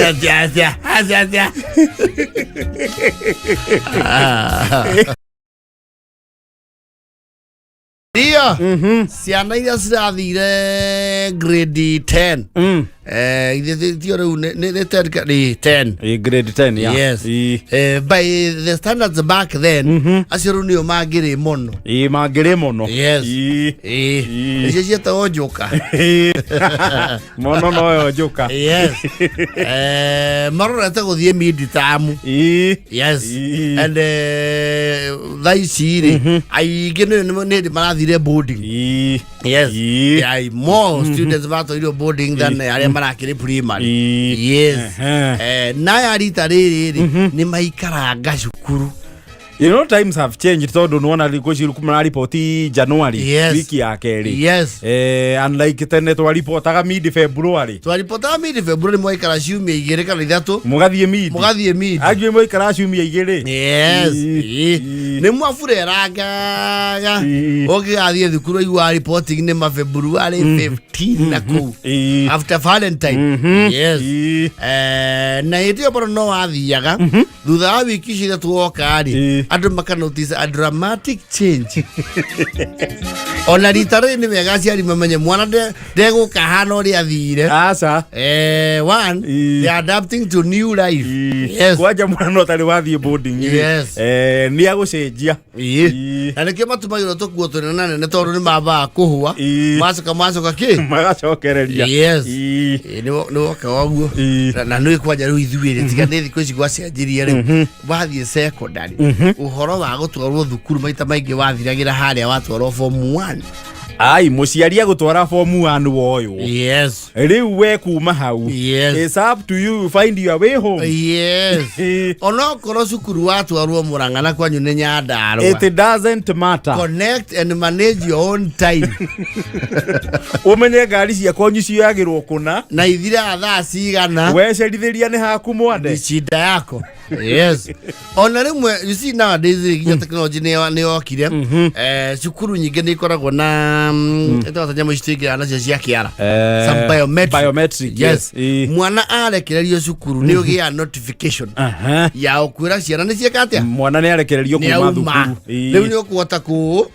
[SPEAKER 2] Atia, atia, atia, atia. Ah. Ndio. Ciana iria cirathire grade 10. Ithe tio rĩu nĩ 10 nĩ 10.
[SPEAKER 3] Ĩ grade 10 ya.
[SPEAKER 2] Yes.
[SPEAKER 3] Ĩ.
[SPEAKER 2] By the standards back then, acio rĩu nĩo mangĩrĩ mũno.
[SPEAKER 3] Ĩ mangĩrĩ mũno.
[SPEAKER 2] Yes.
[SPEAKER 3] Ĩ.
[SPEAKER 2] Ĩ.
[SPEAKER 3] Ĩ.
[SPEAKER 2] Icio ciĩtagwo njoka.
[SPEAKER 3] Ĩ. Mono noyo njoka.
[SPEAKER 2] Yes. Marorete gũthiĩ mid term.
[SPEAKER 3] Ĩ.
[SPEAKER 2] Yes.
[SPEAKER 3] Ĩ.
[SPEAKER 2] And thaa ici rĩ, aingĩ nĩ hĩndĩ marathire boarding.
[SPEAKER 3] Ĩ.
[SPEAKER 2] Yes.
[SPEAKER 3] Ĩ.
[SPEAKER 2] There are more students matwarirwo boarding than arĩa marakĩrĩ primary.
[SPEAKER 3] Ĩ.
[SPEAKER 2] Yes.
[SPEAKER 3] Ehe.
[SPEAKER 2] Naya rita rĩrĩ rĩ, nĩ maikaranga cukuru.
[SPEAKER 3] You know times have changed tondũ nĩwona thikũ ici marariboti January
[SPEAKER 2] Yes.
[SPEAKER 3] wiki ya kerĩ.
[SPEAKER 2] Yes.
[SPEAKER 3] Unlike tene twaripotaga mid February.
[SPEAKER 2] Twaripotaga mid February mwaikara ciumia igĩrĩ kana ithatũ
[SPEAKER 3] Mũgathiĩ mid.
[SPEAKER 2] mũgathiĩ mid.
[SPEAKER 3] Angĩ mwaikara ciumia igĩrĩ.
[SPEAKER 2] Yes.
[SPEAKER 3] Ĩ.
[SPEAKER 2] Ĩ.
[SPEAKER 3] Ĩ.
[SPEAKER 2] Nĩ mwaburerangaga
[SPEAKER 3] Ĩ.
[SPEAKER 2] ũngĩgathiĩ thukuru aigua reporting nĩ ma February 15 na kũu
[SPEAKER 3] Ĩ.
[SPEAKER 2] after Valentine. Yes.
[SPEAKER 3] Ĩ.
[SPEAKER 2] Na hĩndĩ ĩyo bado no wathiaga thutha wa wiki ici ithatũ woka rĩ,
[SPEAKER 3] Ĩ.
[SPEAKER 2] andũ maka notice a dramatic change. Ona rita rĩrĩ nĩ wega aciari mamenye mwana ndegũka hana ũrĩa athire.
[SPEAKER 3] Aca.
[SPEAKER 2] One,
[SPEAKER 3] Ĩ.
[SPEAKER 2] they are adapting to new life. Yes.
[SPEAKER 3] Kwanja mwana ũtarĩ wathiĩ boarding rĩ,
[SPEAKER 2] Yes.
[SPEAKER 3] nĩ agũcenjia.
[SPEAKER 2] Ĩ.
[SPEAKER 3] Ĩ.
[SPEAKER 2] Na nĩkĩo matumagĩrwo tũkuo tũnene nene tondũ nĩ mambaga kũhũa
[SPEAKER 3] Ĩ.
[SPEAKER 2] macoka macoka kĩ.
[SPEAKER 3] Magacokereria.
[SPEAKER 2] Yes.
[SPEAKER 3] Ĩ.
[SPEAKER 2] Ĩ, nĩ woka waguo.
[SPEAKER 3] Ĩ.
[SPEAKER 2] Na nĩ kwanja rĩu ithuĩ rĩ, tiga nĩ thikũ ici gwacenjirie rĩu wathiĩ secondary ũhoro wa gũtwarwo thukuru maita maingĩ wathiragĩra harĩa watwarwo form 1.
[SPEAKER 3] Ai mũciari agũtwara form 1 woywo.
[SPEAKER 2] Yes.
[SPEAKER 3] Rĩu we kuma hau.
[SPEAKER 2] Yes.
[SPEAKER 3] It's up to you find your way home.
[SPEAKER 2] Yes.
[SPEAKER 3] Ĩ.
[SPEAKER 2] Onokorwo cukuru watwarwo Murang'a na kwanyu nĩ Nyandarũa.
[SPEAKER 3] It doesn't matter.
[SPEAKER 2] Connect and manage your own time.
[SPEAKER 3] Ũmenye ngari cia kwanyu cioyagĩrwo kũna.
[SPEAKER 2] Na ithiraga thaa cigana.
[SPEAKER 3] Wecerithĩria nĩ haku mwande.
[SPEAKER 2] Ni shida yako. Yes. Ona rĩmwe you see nowadays rĩ, nginya technology nĩ yokire. Cukuru nyingĩ nĩ ikoragwo na ĩtagwo ta nyamũ ici tũingĩraga nacio cia kĩara. Some biometric.
[SPEAKER 3] Biometric,
[SPEAKER 2] Yes.
[SPEAKER 3] yes. Ĩ.
[SPEAKER 2] Mwana arekererio cukuru nĩ ũgĩaga notification
[SPEAKER 3] Aha.
[SPEAKER 2] ya ũkwĩra ciana nĩ ciĩka atĩa?
[SPEAKER 3] Mwana nĩ arekererio
[SPEAKER 2] Nĩ
[SPEAKER 3] kuma
[SPEAKER 2] auma.
[SPEAKER 3] thukuru. Ĩ.
[SPEAKER 2] Rĩu nĩ ũkũhota kũ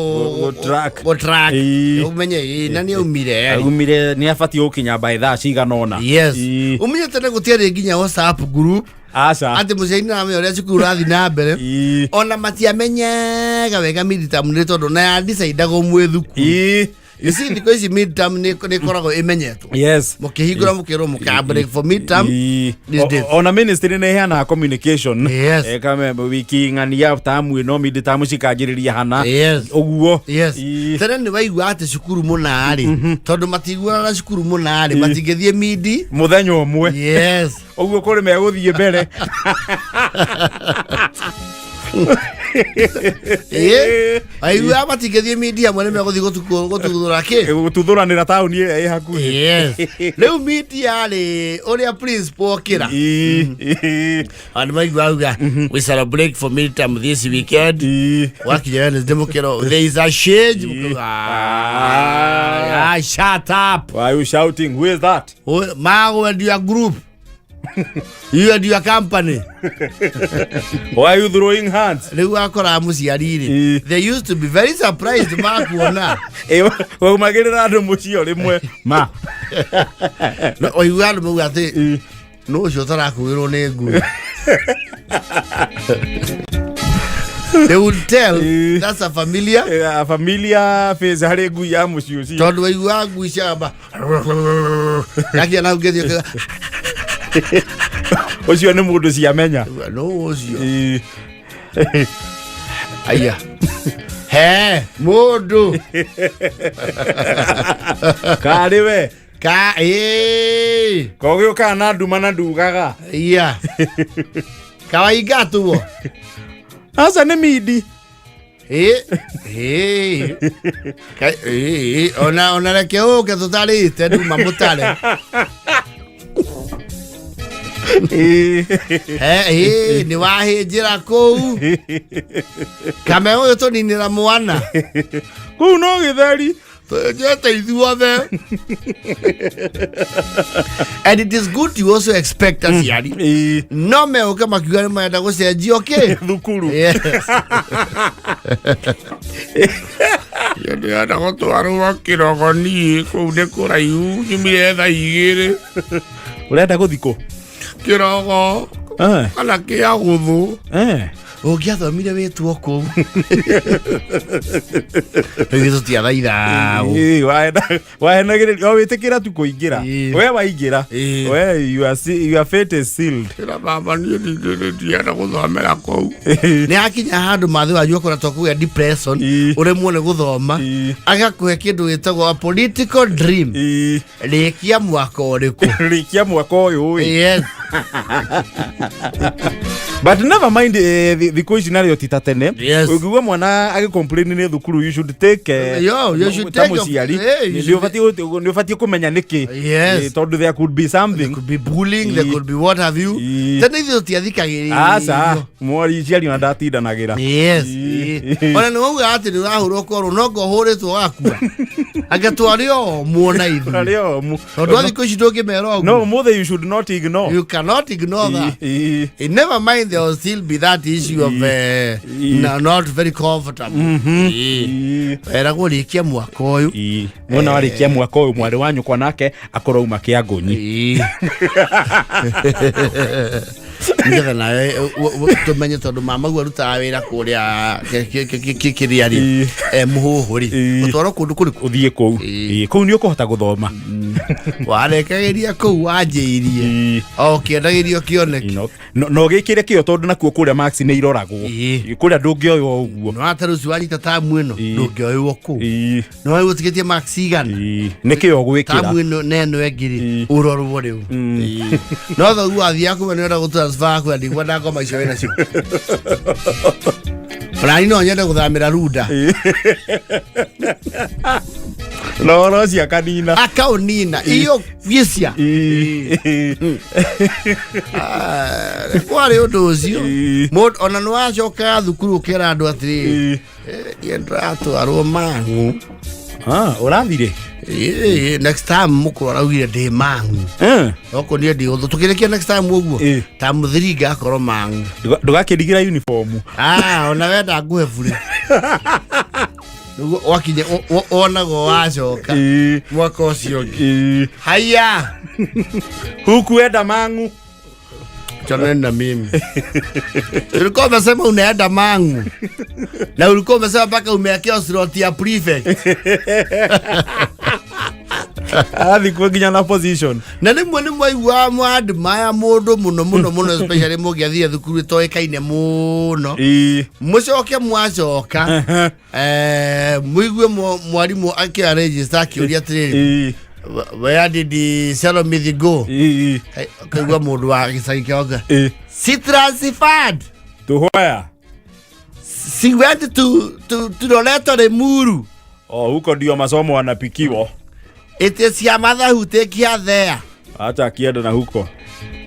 [SPEAKER 3] Gũ-track.
[SPEAKER 2] gũ-track.
[SPEAKER 3] Ĩ.
[SPEAKER 2] Ũmenye ĩ, na nĩ aumire.
[SPEAKER 3] Aumire nĩ abatiĩ gũkinya by thaa cigana ũna.
[SPEAKER 2] Yes.
[SPEAKER 3] Ĩ.
[SPEAKER 2] Ũmenye tene gũtiarĩ nginya WhatsApp group
[SPEAKER 3] Aca.
[SPEAKER 2] atĩ mũciari nĩaramenya ũrĩa cukuru ũrathiĩ na mbere.
[SPEAKER 3] Ĩ.
[SPEAKER 2] Ona matiamenyaga wega midterm nĩ tondũ na yandicaidagwo mwĩ thukuru.
[SPEAKER 3] Ĩ.
[SPEAKER 2] You see, thikũ ici midterm nĩ ĩkoragwo ĩmenyetwo. Mũkĩhingũra mũkĩrwo mũka break for midterm. These days.
[SPEAKER 3] Ona ministry nĩ ĩheanaga communication.
[SPEAKER 2] Yes.
[SPEAKER 3] Wiki ng'ania tamu ĩno mid term cikanjĩrĩria hana. Ũguo.
[SPEAKER 2] Tene nĩ waigua atĩ cukuru mũna rĩ, tondũ matiguaga na cukuru mũna rĩ, matingĩthiĩ midi
[SPEAKER 3] mũthenya ũmwe. Ũguo kũrĩ megũthiĩ mbere.
[SPEAKER 2] Waigua matingĩthiĩ midi hamwe, nĩ megũthiĩ gũtuthũra kĩ?
[SPEAKER 3] Gũtuthũranĩra taũni ĩrĩa ĩ hakuhĩ.
[SPEAKER 2] Yes, rĩu midi yarĩ ũrĩa principal okĩra. Andũ maigua auga, "We celebrate for midterm this weekend." Wakinya Wednesday mũkĩro, "There is a change." Mũkĩro, "Ah, shut up."
[SPEAKER 3] Why are you shouting? Who is that?
[SPEAKER 2] Mago and your group, you and your company.
[SPEAKER 3] Why are you throwing hands?
[SPEAKER 2] Rĩu wakora mũciari rĩ, they used to be very surprised makuona.
[SPEAKER 3] Waumagĩrĩra andũ mũciĩ o rĩmwe ma.
[SPEAKER 2] Waigua andũ mauga atĩ nũ ũcio ũtarakũĩrwo nĩ ngui. They would tell that's a familiar
[SPEAKER 3] A familiar face harĩ ngui ya mũciĩ ũcio.
[SPEAKER 2] Tondũ waigua ngui ciamba yakinya na ngĩthiĩ ũkiuga,
[SPEAKER 3] Ũcio nĩ mũndũ ciamenya.
[SPEAKER 2] Nũ ũcio? Aya he mũndũ.
[SPEAKER 3] Karĩ we.
[SPEAKER 2] Ka ĩĩ.
[SPEAKER 3] Kogĩũkaga na nduma na ndugaga.
[SPEAKER 2] Iya kawaingatuo.
[SPEAKER 3] Aca nĩ midi.
[SPEAKER 2] Ĩ ĩ. Ĩ, ona reke ũke tũtarĩte nduma mũtare. He ĩ nĩ wahĩnjĩra kũu kame ũyũ tũninĩra mwana.
[SPEAKER 3] Kũu no gĩtheri.
[SPEAKER 2] Twenjete ithuothe. And it is good you also expect aciari no meũke makiuga nĩ marenda gũcenjio kĩ.
[SPEAKER 3] Thukuru.
[SPEAKER 2] Yes. Ndĩrenda gũtwarwo kĩrogo niĩ, kũu nĩ kũraihu, nyumire thaa 2.
[SPEAKER 3] Ũrenda gũthi kũ?
[SPEAKER 2] Kĩrogo kana kĩa gũthũ. Ũngĩathomire wĩtwo kũu, rĩu tũtiathaitha.
[SPEAKER 3] Wahenagĩrĩria o wĩtĩkĩra tu kũingĩra. We waingĩra. We your fate is sealed.
[SPEAKER 2] Ĩra baba niĩ ndienda gũthomera kũu. Nĩ hakinya handũ mathĩ wanyu akoretwo kũgĩa depression, ũremwo nĩ gũthoma, agakũhe kĩndũ gĩtagwo a political dream. Rĩkia mwaka ũrĩkũ?
[SPEAKER 3] Rĩkia mwaka ũyũ ĩ.
[SPEAKER 2] Yes.
[SPEAKER 3] But never mind, thikũ ici narĩo ti ta tene.
[SPEAKER 2] Yes.
[SPEAKER 3] Ũngĩigua mwana agĩcomplain nĩ thukuru, you should take
[SPEAKER 2] Yo, you should
[SPEAKER 3] ta
[SPEAKER 2] take
[SPEAKER 3] mũciari
[SPEAKER 2] you
[SPEAKER 3] nĩ ũbatiĩ kũmenya nĩkĩ. Tondũ there could be something.
[SPEAKER 2] There could be bullying, there could be what have you. Tene ithuĩ tũtiathikagĩrĩrio.
[SPEAKER 3] Aca, mwari ciari ona ndatindanagĩra.
[SPEAKER 2] Yes. Ona nĩ wauga atĩ nĩ ũrahũrwo korwo no ngo ũhũrĩtwo gakua anga twarĩ o muona ithuĩ.
[SPEAKER 3] Arĩ o
[SPEAKER 2] Tondũ a thikũ ici ndũngĩmera ũguo.
[SPEAKER 3] No, ũmũthĩ you should not ignore.
[SPEAKER 2] You cannot ignore that. Never mind, there will still be that issue of no, not very comfortable. Eragwo rĩkia mwaka ũyũ.
[SPEAKER 3] Mwena warĩkia mwaka ũyũ, mwarĩ wa nyũkwa nake akorwo auma kĩangũnyi.
[SPEAKER 2] Nĩgetha nawe tũmenye tondũ mamagu arutaga wĩra kũrĩa kĩrĩa rĩ, mũhũhũ rĩ, ũtwarwo kũndũ kũrĩkũ?
[SPEAKER 3] Ũthiĩ kũu. Kũu nĩ ũkũhota gũthoma.
[SPEAKER 2] Warekagĩria kũu wanjĩirie o ũkĩendagĩrio kĩoneki.
[SPEAKER 3] No gĩkĩre kĩo tondũ nakuo kũrĩa marks nĩ iroragwo. Kũrĩa ndũngĩoywo ũguo.
[SPEAKER 2] No ata rũciũ wanyita tamu ĩno, ndũngĩoywo kũu. No rĩu ũtigĩtie marks igana.
[SPEAKER 3] Nĩ kĩo gwĩkĩra.
[SPEAKER 2] Tamu ĩno na ĩno ĩngĩ rĩ, ũrorwo rĩu. No thoguo wathiaga kuma nĩ ũrenda gũtransfer kwenda ndikwenda ngoma icio wĩnacio. Onani no nyende gũthamĩra Runda.
[SPEAKER 3] Na ũhoro ũcio akanina.
[SPEAKER 2] Akaũnina iyo gĩcia. Kwarĩ ũndũ ũcio. Mũndũ ona nĩ wacokaga thukuru ũkera andũ atĩrĩrĩ, "Eh, niĩ ndĩratwarwo mang'u."
[SPEAKER 3] Ah, ũrathire.
[SPEAKER 2] Ĩĩ, next time mũkũrũ araugire ndĩ mang'u. Oko niĩ ndigũthũ tũkĩrĩkia next time ũguo ta mũthiri ngakorwo mang'u.
[SPEAKER 3] Ndũgakĩndigĩra uniform.
[SPEAKER 2] Ah, ona wenda nguhe bure nĩguo wakinya wonagwo wacoka mwaka ũcio ũngĩ. Haya.
[SPEAKER 3] Huku enda mang'u.
[SPEAKER 2] Wachaneni na mimi. Ulikuwa umesema unaenda Mangu na ulikuwa umesema mpaka umewekewa slot ya prefect.
[SPEAKER 3] Arathiĩ kuo nginya na position.
[SPEAKER 2] Na rĩmwe nĩ mwaiguaga mwadmire mũndũ mũno mũno mũno, especially mũngĩathire thukuru ĩtoĩkaine mũno, mũcoke mwacoka mũigue mwarimũ akĩoya register akĩũria atĩrĩrĩ, "Where did the Salomithi go?" Kaigua mũndũ wa gĩcagi kĩao, "She transferred."
[SPEAKER 3] To where?
[SPEAKER 2] She went to Loreto Limuru.
[SPEAKER 3] Oh, huko ndio masomo wanapikiwa.
[SPEAKER 2] It is your mother who take her there.
[SPEAKER 3] Acha akienda na huko.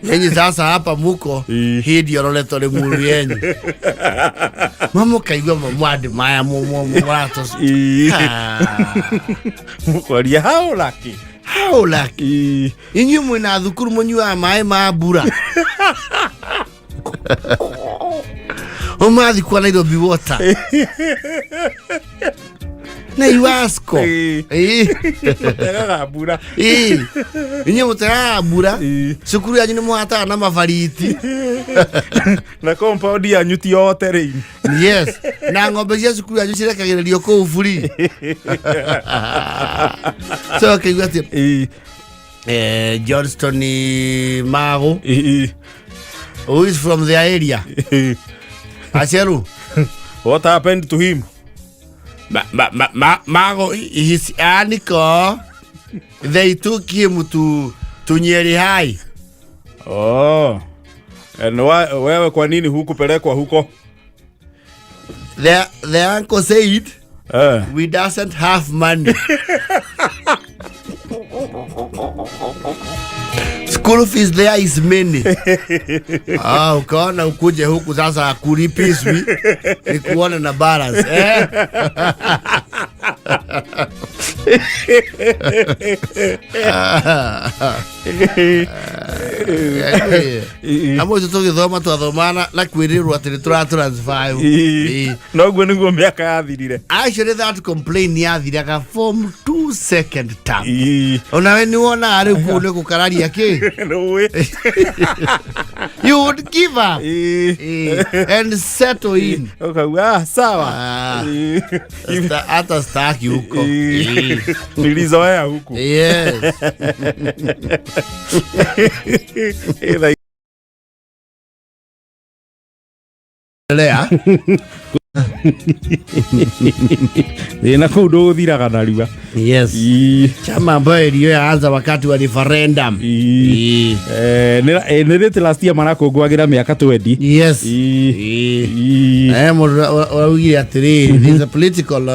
[SPEAKER 2] Yenyi sasa hapa muko, hii ndio Loreto Limuru yenyu. Mama kaigua mwadi maya mwato.
[SPEAKER 3] Mũkoria, how lucky.
[SPEAKER 2] How lucky. Inyuĩ mwĩna thukuru mũnyuaga maĩ ma mbura. Ũmathi kwa Nairobi Water. Na Iwasco.
[SPEAKER 3] Mategaga mbura.
[SPEAKER 2] Inyuĩ mũtegaga mbura. Cukuru yanyu nĩ mũhataga na mabariti.
[SPEAKER 3] Na compound yanyu ti yote rĩu.
[SPEAKER 2] Yes. Na ng'ombe cia cukuru yanyu cirekagĩrĩrio kũu free. So kaigua atĩ Johnston Mago, who is from the area. Acheru.
[SPEAKER 3] What happened to him?
[SPEAKER 2] Ma, ma, ma, Mago, his uncle, they took him to Nyeri High.
[SPEAKER 3] Oh. And wewe kwa nini hukupelekwa huko?
[SPEAKER 2] The uncle said, "We doesn't have money. School fees there is many." Ah, ukaona ukuje huku sasa kulipizwi ni kuona na balance. Eh? Amwe tũgĩthoma twathomana na kwĩrĩrwo atĩ nĩ tũra transfer.
[SPEAKER 3] Noguo nĩguo mĩaka yathirire.
[SPEAKER 2] Actually, that complaint yathiraga form 2 second term. Onawe nĩ wonaga rĩu kũu nĩ gũkararia kĩ.
[SPEAKER 3] Nĩũĩ.
[SPEAKER 2] You would give up and settle in.
[SPEAKER 3] Ũkauga, "Ah, sawa."
[SPEAKER 2] Ah, hata staki huko.
[SPEAKER 3] Nilizoea huku.
[SPEAKER 2] Yes. Lea.
[SPEAKER 3] Thĩna kũu ndũgũthiraga narua.
[SPEAKER 2] Yes. Chama ambayo iliyoanza wakati wa referendum.
[SPEAKER 3] Nĩ rĩtĩ last year marakũngũagĩra mĩaka 20.
[SPEAKER 2] Yes. Mũndũ ũraugire atĩrĩrĩ, there's a political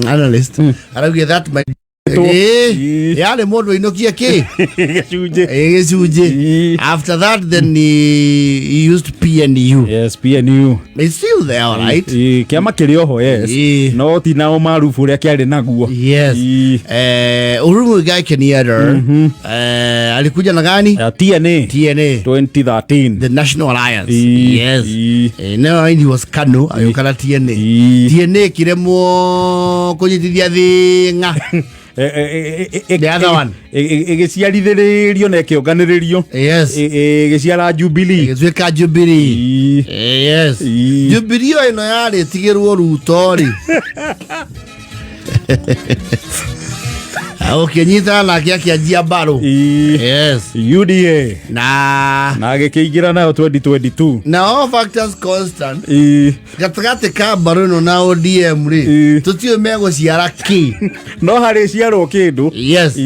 [SPEAKER 2] analyst araugire that my yarĩ mũndũ ainũkie kĩ.
[SPEAKER 3] Gĩcunjĩ.
[SPEAKER 2] Gĩcunjĩ. After that then he used PNU.
[SPEAKER 3] Yes, PNU.
[SPEAKER 2] It's still there, all right.
[SPEAKER 3] Kĩama kĩrĩ oho, yes. No ti na ũmarubu ũrĩa kĩarĩ naguo.
[SPEAKER 2] Yes. Uhuru Muigai Kenyatta alikuja na gani?
[SPEAKER 3] TNA.
[SPEAKER 2] TNA.
[SPEAKER 3] 2013.
[SPEAKER 2] The National Alliance. Yes. No, he was KANU, agĩũka na TNA. TNA kiremwo kũnyitithia thĩng'a. The other one.
[SPEAKER 3] Ĩgĩciarithĩrĩrio na ĩkĩonganĩrĩrio. Ĩgĩciara Jubilee.
[SPEAKER 2] Ĩgĩtuĩka Jubilee. Yes. Jubilee o ĩno yarĩ tigĩrwo Ruto rĩ. Ũkĩnyitana nake akĩanjia mbarũ. Yes.
[SPEAKER 3] UDA.
[SPEAKER 2] Na
[SPEAKER 3] na agĩkĩingĩra nayo 2022.
[SPEAKER 2] Na all factors constant, gatagatĩ ka mbarũ ĩno na ODM rĩ, tũtiũĩ megũciara kĩ.
[SPEAKER 3] No harĩ ciarwo kĩndũ.
[SPEAKER 2] Yes.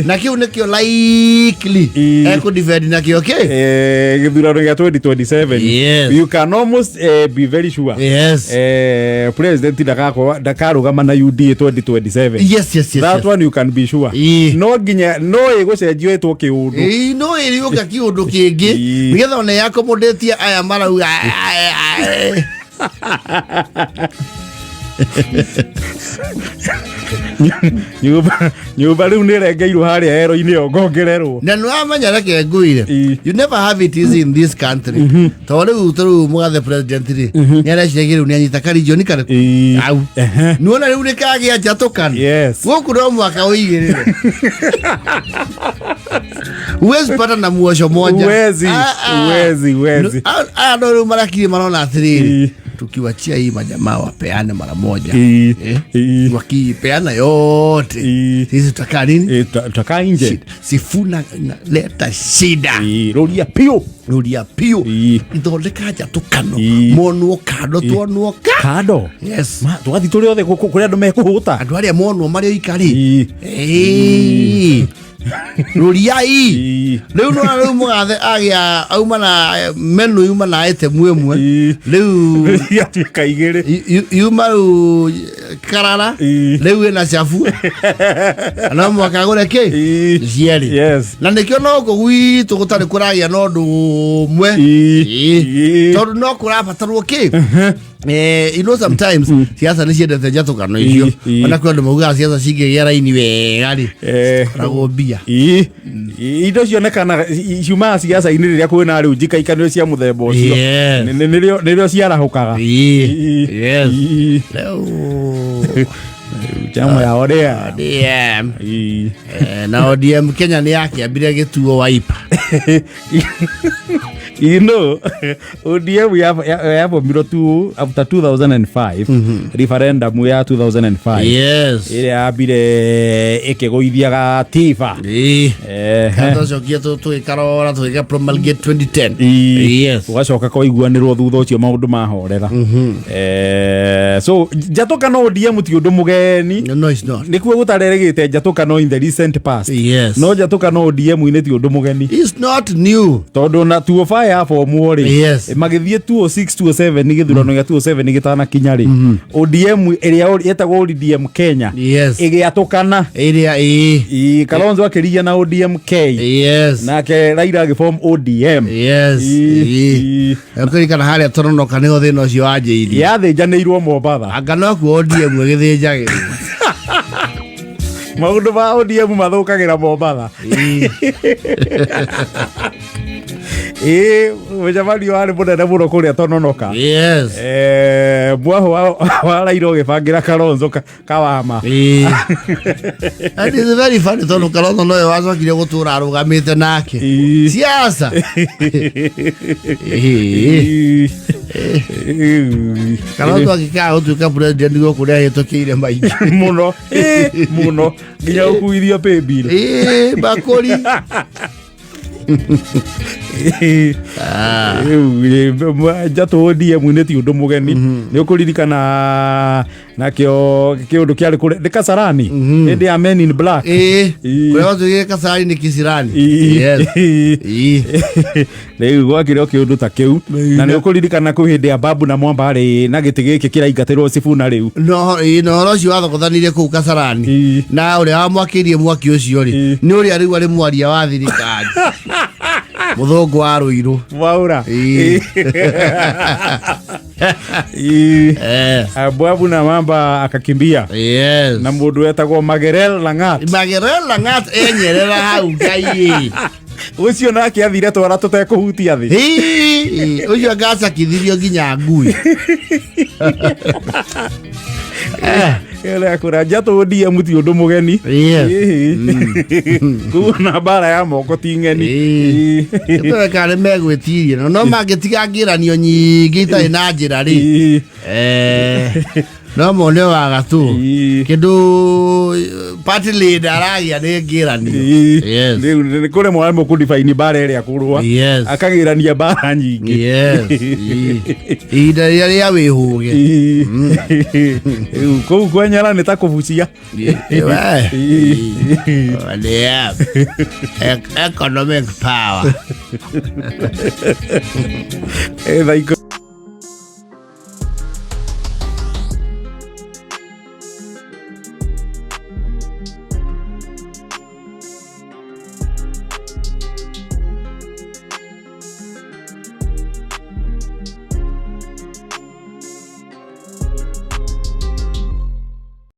[SPEAKER 2] Na kĩu nĩkĩo likely ekũdefend nakĩo kĩ.
[SPEAKER 3] Gĩthurano gĩa 2027.
[SPEAKER 2] Yes.
[SPEAKER 3] You can almost be very sure. President ndagakorwo ndakarũgama na UDA 2027. That one you can be sure. No nginya no ĩgũcenjio ĩtwo kĩũndũ.
[SPEAKER 2] Ĩĩ, no ĩrĩũka kĩũndũ kĩngĩ nĩgetha ona yakomodĩtie aya marauga.
[SPEAKER 3] Nyũmba nyũmba rĩu nĩ ĩrengeirwo harĩa ero-inĩ ĩyo ngongererwo.
[SPEAKER 2] Na nĩ wamenya, reke ngwire,
[SPEAKER 3] Ĩ.
[SPEAKER 2] you never have it easy in this country, tondũ rĩu ta rĩu mũgathe president rĩ, nĩ areciragia rĩu nĩ anyita karijoni karĩkũ au. Nĩwona rĩu nĩ kagĩa njatũkano. Gũkũ no mwaka ũigĩrĩre, huwezi pata na muosho moja.
[SPEAKER 3] Huwezi,
[SPEAKER 2] Ah, ah.
[SPEAKER 3] huwezi, huwezi.
[SPEAKER 2] Aya ndo rĩu marakiri marona atĩrĩrĩ, tukiwachia hii majamaa wapeane mara moja, Eh? Wakipeana yote, sisi tutakaa nini?
[SPEAKER 3] Tutakaa nje.
[SPEAKER 2] Shida. Sifuna leta shida.
[SPEAKER 3] Rũria piũ.
[SPEAKER 2] Rũria piũ. Ithondeka njatũkano. Monwo kando, tuonwo ka
[SPEAKER 3] Kando.
[SPEAKER 2] Yes.
[SPEAKER 3] Tũgathiĩ tũrĩ othe kũrĩa andũ mekũhũta.
[SPEAKER 2] Andũ arĩa monwo marĩ oika rĩ, rũriai. Rĩu nona rĩu mũgathe agĩa auma na menu, yuma na itemu ĩmwe. Rĩu
[SPEAKER 3] Yatuĩka igĩrĩ.
[SPEAKER 2] Yuma rĩu karara. Rĩu ĩna cabu, no mũhaka agũre kĩ cierĩ. Na nĩkĩo no gũkũ gwitũ gũtarĩ kũragĩa na ũndũ ũmwe. Tondũ no kũrabatarwo kĩ. You know, sometimes siasa nĩ ciendete njatũkano icio. Ona kwĩ andũ maugaga siasa cingĩgĩa raini wega rĩ, koragwo mbia.
[SPEAKER 3] Indo cionekanaga ciumaga ciaca-inĩ rĩrĩa kwĩna rĩu njikaikanio cia mũthemba ũcio. Nĩrĩo ciarahũkaga.
[SPEAKER 2] Yes. Rĩu
[SPEAKER 3] Chama ya ODM.
[SPEAKER 2] ODM. Na ODM Kenya nĩ yakĩambire gĩtuo Wiper.
[SPEAKER 3] ODM yabomirwo tu after 2005 referendum ya 2005, ĩrĩa yambire ĩkĩgũithia gatiba.
[SPEAKER 2] Twacokia tũgĩkarora tũgĩka promulgate 2010.
[SPEAKER 3] Ũgacoka kwaiguanĩrwo thutha ũcio maũndũ mahorera. So njatũkano ODM ti ũndũ mũgeni.
[SPEAKER 2] No, it's not.
[SPEAKER 3] Nĩkuo gũtareregĩte njatũkano in the recent past. No njatũkano ODM-inĩ ti ũndũ mũgeni.
[SPEAKER 2] It's not new.
[SPEAKER 3] Tondũ na 205 yabomwo rĩ, magĩthiĩ 206, 207, gĩthurano gĩa 207 gĩtanakinya rĩ, ODM ĩrĩa yetagwo ODM Kenya ĩgĩatũkana.
[SPEAKER 2] Ĩrĩa ĩĩ.
[SPEAKER 3] Kalonzo akĩrigia na ODM K, nake Raila agĩform ODM.
[SPEAKER 2] Ũkĩririkana harĩa Tononoka nĩho thĩna ũcio wanjĩirie.
[SPEAKER 3] Yathĩnjanĩirwo Mombatha.
[SPEAKER 2] Anga nokuo ODM ĩgĩthĩnjagĩrwo.
[SPEAKER 3] Maũndũ ma ODM mathũkagĩra Mombatha. Ĩĩ, mũcemanio warĩ mũnene mũno kũrĩa Tononoka. Mwaho wa Raila ũgĩbangĩra Kalonzo kawama.
[SPEAKER 2] And it's very funny tondũ Kalonzo nowe wacokire gũtũra arũgamĩte nake. Siasa. Kalonzo angĩkaga gũtuĩka president gũkũ nĩ ahĩtũkĩire maingĩ.
[SPEAKER 3] Mũno. Ĩĩ, mũno nginya gũkuithio paybill.
[SPEAKER 2] Ĩĩ, bakũri.
[SPEAKER 3] Rĩu, njatũ ODM nĩ ti ũndũ mũgeni. Nĩ ũkũririkana nakĩo kĩũndũ kĩarĩ kũrĩa nĩ Kasarani hĩndĩ ya Men in Black.
[SPEAKER 2] Kũrĩa gwatuĩkire Kasarani nĩ Kisirani.
[SPEAKER 3] Rĩu gwakĩrĩ o kĩũndũ ta kĩu, na nĩ ũkũririkana kwĩ hĩndĩ ya Babu na Mwamba arĩ na gĩtĩ gĩkĩ kĩraingatĩrwo Sifuna rĩu.
[SPEAKER 2] No ĩĩ, na ũhoro ũcio wathogothanire kũu Kasarani. Na ũrĩa wamwakĩirie mwaki ũcio rĩ, nĩ ũrĩa rĩu arĩ mwaria wa thirikari, mũthũngũ wa Rũirũ.
[SPEAKER 3] Mwaũra. Babu na Mwamba akakimbia na mũndũ wetagwo Magerel Langat.
[SPEAKER 2] Magerel Langat enyerera hau ngai.
[SPEAKER 3] Ũcio nake athire twara tũtekũhutia thĩ.
[SPEAKER 2] Ĩĩ, ũcio angacakithirio nginya ngui.
[SPEAKER 3] Kũra njatũ ODM ti ũndũ mũgeni. Koguo na mbara ya moko ti ng'eni.
[SPEAKER 2] Tũreka nĩ megwĩtiria no mangĩtiga ngĩranio nyingĩ itarĩ na njĩra rĩ, no mone wagatũ kĩndũ party leader aragĩa nĩ ngĩranio.
[SPEAKER 3] Rĩu nĩ kũremwo aremwo kũdefine mbara ĩrĩa kũrũa, akagĩrania mbara nyingĩ.
[SPEAKER 2] Ĩĩ. Ihinda rĩrĩa rĩa wĩhũge.
[SPEAKER 3] Rĩu kũu kwenyera nĩ ta kũbucia.
[SPEAKER 2] We. ODM. Economic power.
[SPEAKER 3] Thaa 10.